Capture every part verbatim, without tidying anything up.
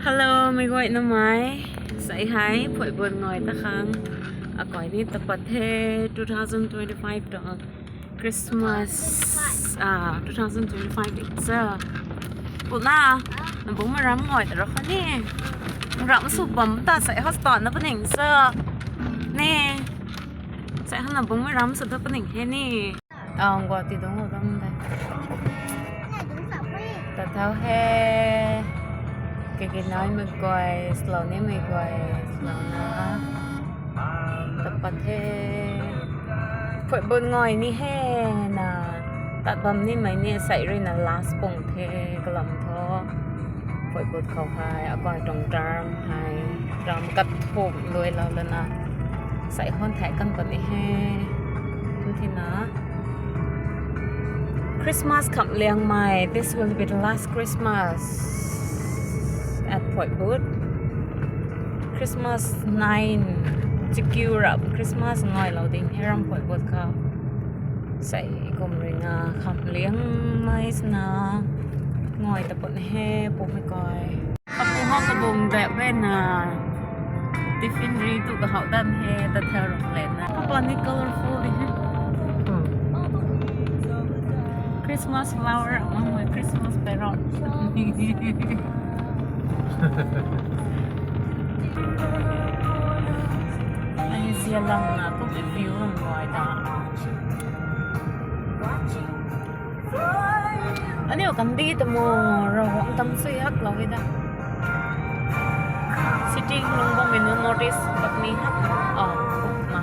Hello, mei guay na mei. Sei hei, phuai bun ngoi ta khang. Akai ni tapat the two thousand twenty-five ta Christmas, ah, two thousand twenty-five di sa. Puna, na bung maram ngoi ta rak ni. Ram su bam ta sei hos ta na paning sa. Ni. Sei hana bung maram su ta paning he ni. Ang gua ti dong lo dam de. Ta thau he. Kiki nai mei guay, slow ni mei guay, slow na. Tapat he. Phuai bun ngoi ni he na. Tat bam ni mei ni sei rui na last pung the kalam tho. Phuai bun khou hei, akai tuang term hei, term kat thum lui lou lana. Sei hon thai kan pat ni he. Kum thina. Christmas kham liang mei, this will be the last Christmas at Phuaibut. Christmas nine, chikiu rap Christmas ngoi lou ding he ram Phuaibut khou. Sei kum rui na kham liang mei sna ngoi ta pun he pu mei kai. Kapu hou kabung dek ve na. Tiffin ri tu kahou dan he, ta thau rong le na. Kapu ni colorful di he. Christmas flower, mama Christmas parrot. Ai zia lam na tu view lam ngoi ta. Aniu kan di ta mo, ro tam sui hak lou da. Sitting room bam mei nu notice bak ni hak. Oh, ma.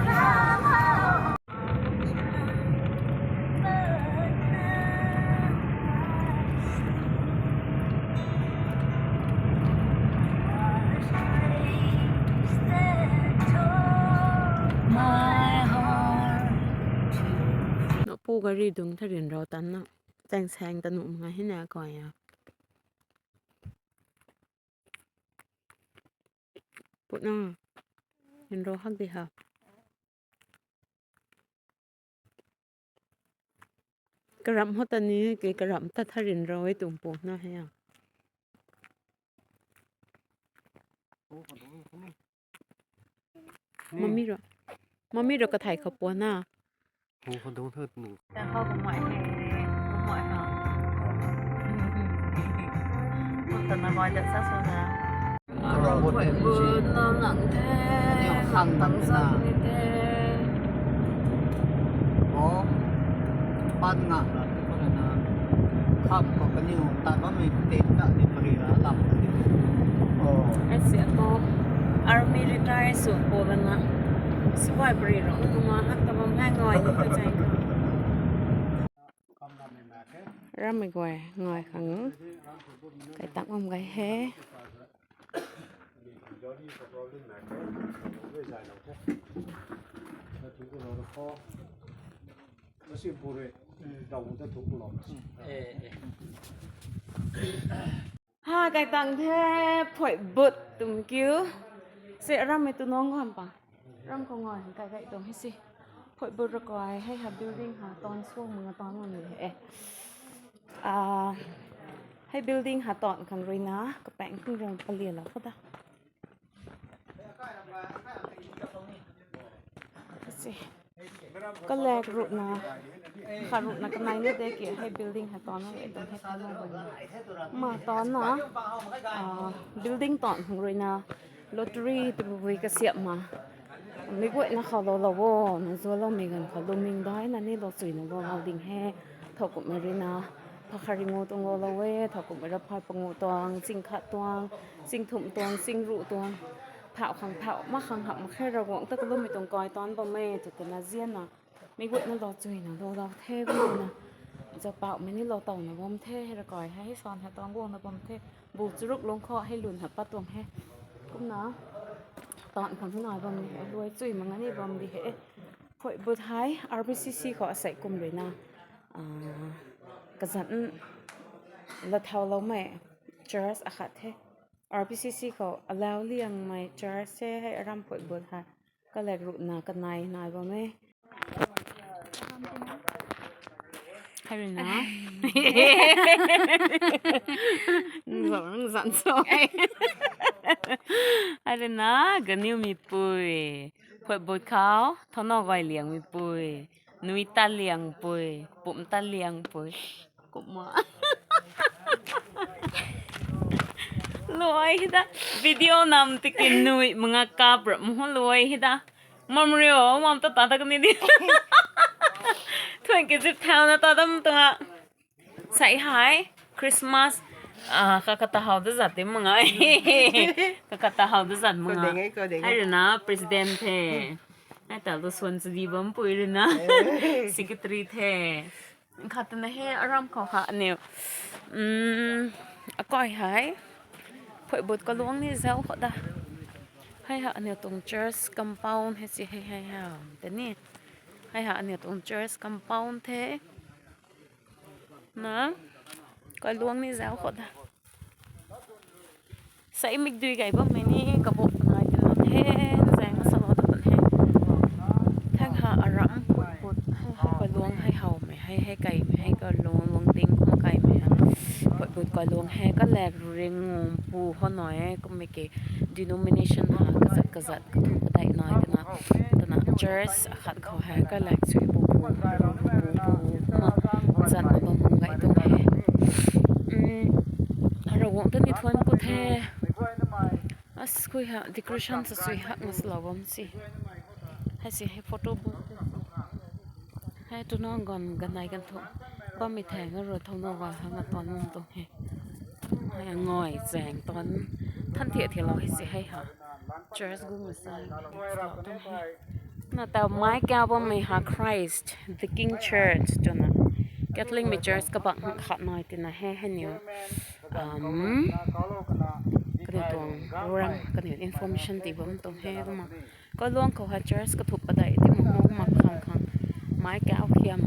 Nokpu gari dung tharin ro tan na. Tang sang ta nuh mak nga hina koi a. Putna. Hin ro hak di ha. Karam hou ta ni, ke karam ta tharin ro e tuang putna he a. Mami ro. Mami ro kathai khou puan na. Hu khou dung thu nu. Ta khou kumai he, kumai ha. Kum ta na mai da sa sa na. Aro koi bu na nang the. Khang tang sa ni the. Oh. Pan nga. Kham khou kaniw tat bammei tei ta ni pari la lam. Oh. Ai si ato army retire sw po lana. Sipai pari rong numa hak ta bam hei ngoi ni ka chai ka. Ramei guay ngoi khang. Kai tak mam gai he. Ha, kai tang the Phuaibut tum kiu. Se ramei tu nong ham pa. Ram khou ngoi kai kai tum hi si. Phuaibut ra kai hei ha building ha ton suang manga ton ngam ni he. Ah, hei building ha ton khang rui na, kapang khang rui palia la kho da. Kasi. Kalek ruhna, kha ruhna kanai na de ki hei building ha ton na e tang hei tang na bam. Ma ton na, ah, building ton hung rui na, lottery tu bui kasiap ma. Mi guay na khou lou lou wo, na zualoumei ganv khou luming dai na ni lou chui na lou lou ding he. Thow kumhmei rui na, pha khat ri ngu tuang lou lou e, thow kumhmei ra pha pangu tuang, ching khat tuang, ching thumh tuang, ching ruh tuang. Phauh khang phauh, ma khang hap ma khe Ravguangc ta kalumei tuang kai tan bam e, tu twna zian na. Mi guay na lou chui na lou lou the, guay na. Zaupaumei ni lou tow na bam the, hei ra kai hei, hei san hei tuang guang na bam the. Bu charuk lung khou hei lun ha pat tuang he. Kumna, tan khang hei nai bam ni he, luai chui ma nga ni bam di he. Phuaibut hei, R B C C khou asei kum rui na, ah, kazanc la thau loumei church akhat the. R B C C khou alau liangmei church the hei aram Phuaibut hei. Kalek ruhna kanai nai bam e. Arina. Nzan so. Arina, Ganiumipui. Phuatbut khou, Thounou Gailiangmipui. Nui Taliangpui. Pum Taliangpui. Kumna. Luai hei da. Video nam tiki nui manga kap ra mhu luai hei da. Mam rio, mam ta ta ta kani di. Thuan ki zip thau na ta dam tung a. Sai hai, Christmas, ah, kakata hau da zat ti manga. Kakata hau da zat manga. Kodeng e, kodeng e. Hai rui na, president the. Hai ta lu suan sadi bam pui rui na. Secretary the. Khat na he, aram khou ha aniu. Um, akai hai. Phuatbut kaluang ni zau khou da. Hai ha aniu tuang church compound hei si hei hei ha. Tei ni. Hai ha aniu tuang church compound the. Na, kaluang ni zau khou da. Sai mikdui gay bammei ni kabuk nai tina the, zang salou ta tun he. Thang ha aram phuatbut, hei hei kaluang hei howmei, hei hei kaimei, hei kaluang luang ding kum kaimei ha. Phuatbut kaluang hei kalak ring ngum pu ho nai e, kummei ki denomination ha kazat kazat kathu padeih nai tina, tina church akhat khou hei kalak sui pu pu, pu pu, pu pu, kumna zat na bam gay tuang he. Um, Ravguangc ta ni thuan ku the. As khui ha decoration sa sui hak na salou bam si. Hei si hei photo booth. Hei tuna ganv ganei ganv thu bammei thang a rui Thounou Gai hang a tuan bam tuang he. Hei ngoi zaeng tuan than thiak thiak lou hei si hei ha. Church gu masai. Na ta mai kau bammei ha Christ, the King Church twna. Catholic mei church kabak khat nai tina he hei niu. Um, kaniw tuang program, kaniw information ti bam tuang he kumna. Kaluang khou ha church kathup padeih ti mak mak khang khang. Mai kau khiam,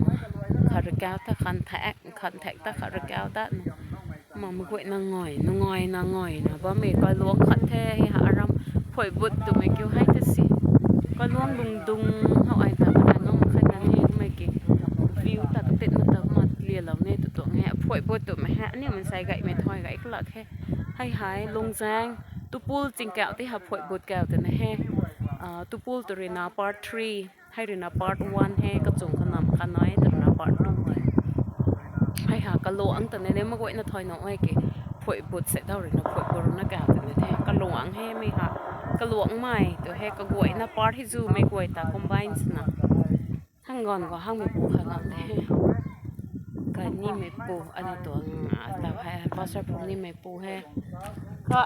khat rui kau ta khan thak, khan thak ta khat rui kau ta na. Kumna mei guayna ngoi, nungai na ngoi na bammei kaluang khat the, hei ha aram phuatbut twmei kiu hei ta si. Kaluang lungdung how ai ta, ta nung khat na ni mei ki view ta katit na ta kumna lialou ni tu tuang he, phuatbut twmei he, aniu mansei gaymei thoi gay kalak he. Hei hei, Lungzaeng, Tupul chingkau ti ha phuatbut kau twna he. Ah, Tupul tu rui na part three, hei rui na part one he, kachung kanam kanai tu rui na part two the. Hei ha, kaluang ta ne ne mei guayna thoi na ai ki, phuatbut se dau rui na phuatbut rui na kau twna the. Kaluang he mei ha, kaluang mei tu he, kaguayna part hei zu mei guay ta combine swna. Hang ganv khou hangmei pu khat nang the. Kanimei pu, aniu tuang, ah, tau hei, Pastor Phungc nimei pu he. Kha,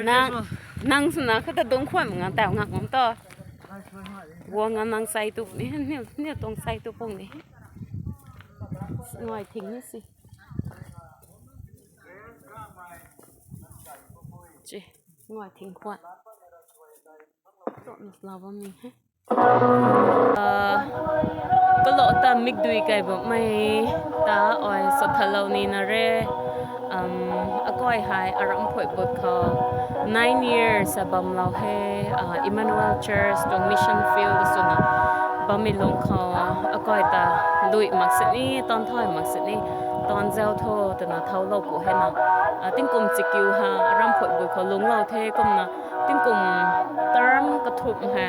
nang, nang swna kha ta dungc khwan mak ngang tau ngak bam to. Guang ngang nang sai tu ni, niu, niu tuang sai tu pung ni. Ngai thing ni si. Chi, ngai thing khwan. Tok na sla bam ni he. Ah, kalou ta mikdui kai bammei ta ai sa thalou ni na re. Um, akai hei aram phuatbut khou nine years a bamlou he, ah, Emmanuel Church tuang mission field swna bammei lung khou akai ta lui mak sini, tan thai mak sini, tan zau tho twna thaulou pu he na. Ah, tingkum chikiu ha aram phuatbut khou lungclou the kumna tingkum term kathumh he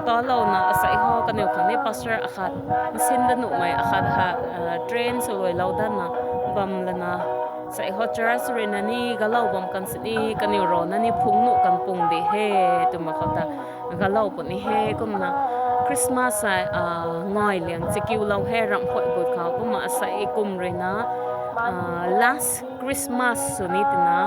talouna asei ho kaniw khang ni pastor akhat, nsin da nuhmei akhat ha, ah, train swluailou danna bam lana, sei ho church rui na ni galou bam kan sini kaniw rui na ni phungc nuh kan pung de he, twmei khou ta galou puni he kumna Christmas a, ah, ngai liang chikiulou he ramh phuatbut khou kumna asei kum rui na, ah, last Christmas sw ni twna,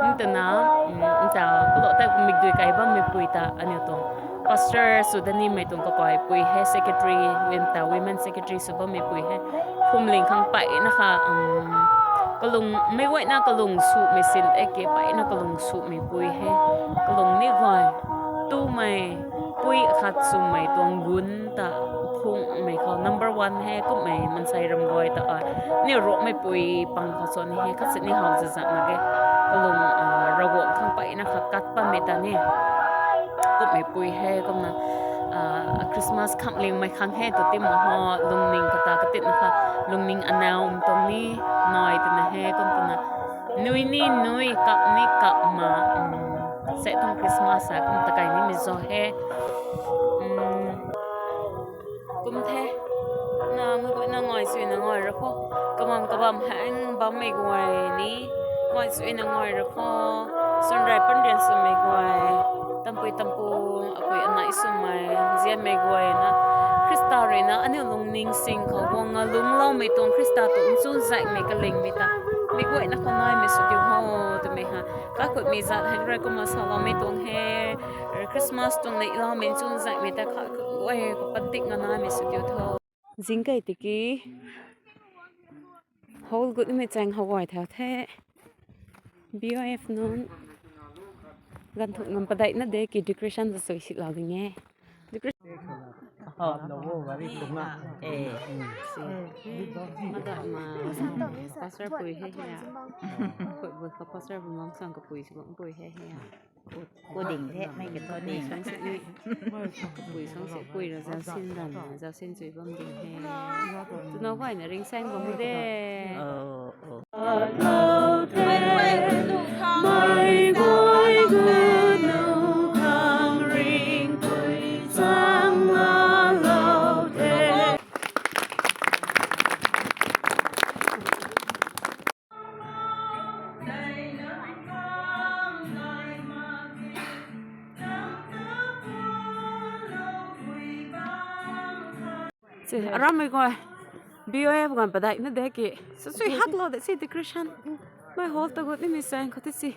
ni twna, um, nta, kalou tei mikdui kai bammeipui ta, aniu tuang pastor sw da nimei tuang kapaipui he, secretary, win ta, women secretary sw bammeipui he, phumling khang peyna kha, um, kalung, meic guayna kalung sumei sin, eke peyna kalung sumeipui he, kalung ni guay, tumei, pui khat swmei tuang gun ta phungmei khou number one he, kummei mansei ram guay ta ai. Ni ruakmeipui pang khou sw ni he, khat sini how zazak na ge. Kalung, ah, Ravguangc khang peyna kha kat pammei ta ni. Kummeipui he, kumna. Christmas khamlingmei khang he tu tim ho, lungning kata katit na kha, lungning anaum tuang ni nai tina he kum tina, nui ni nui, kap ni kap ma, se tuang Christmas a kum takai ni mi zo he. Kum the. Na mui guay na ngai sui na ngai ra kho. Kabam kabam hang bammei guay ni ngai sui na ngai ra kho. Sunrai panrian swmei guay, tampui tampu, apui anai swmei, zianmei guay na, Khrista rui na aniu lungning sing khou guang a lungloumei tuang Khrista tuang nchun zaihmei kalingmei ta, mi guay na khou naimei sw diu ho twmei ha. Kakhutmei zat hang rui kumna saloumei tuang he. Christmas tuang neihloumei nchun zaihmei ta kakhut guay khou padik na naimei sw diu tho. Zing kei tiki hall gut nimei chaeng how guay thau the. B O F nunc ganv thuk ngam padeih na de ki decoration ta sui sitlou ding e. Decoration. Mada ma pastor pui he he a. Kut bu ka pastor bu mam sang kapui si bam pui he he a. Ku ding the, mei ke thu ding. Kapui sang se pui ra zausin dan, zausin chui bam ding he. Twna guay na ringsaeng bam de. Arammei guay, B O F ganv padeih na de ki, sasui haklou de si decoration. Mei hall ta gut nimei chaeng khou ti si.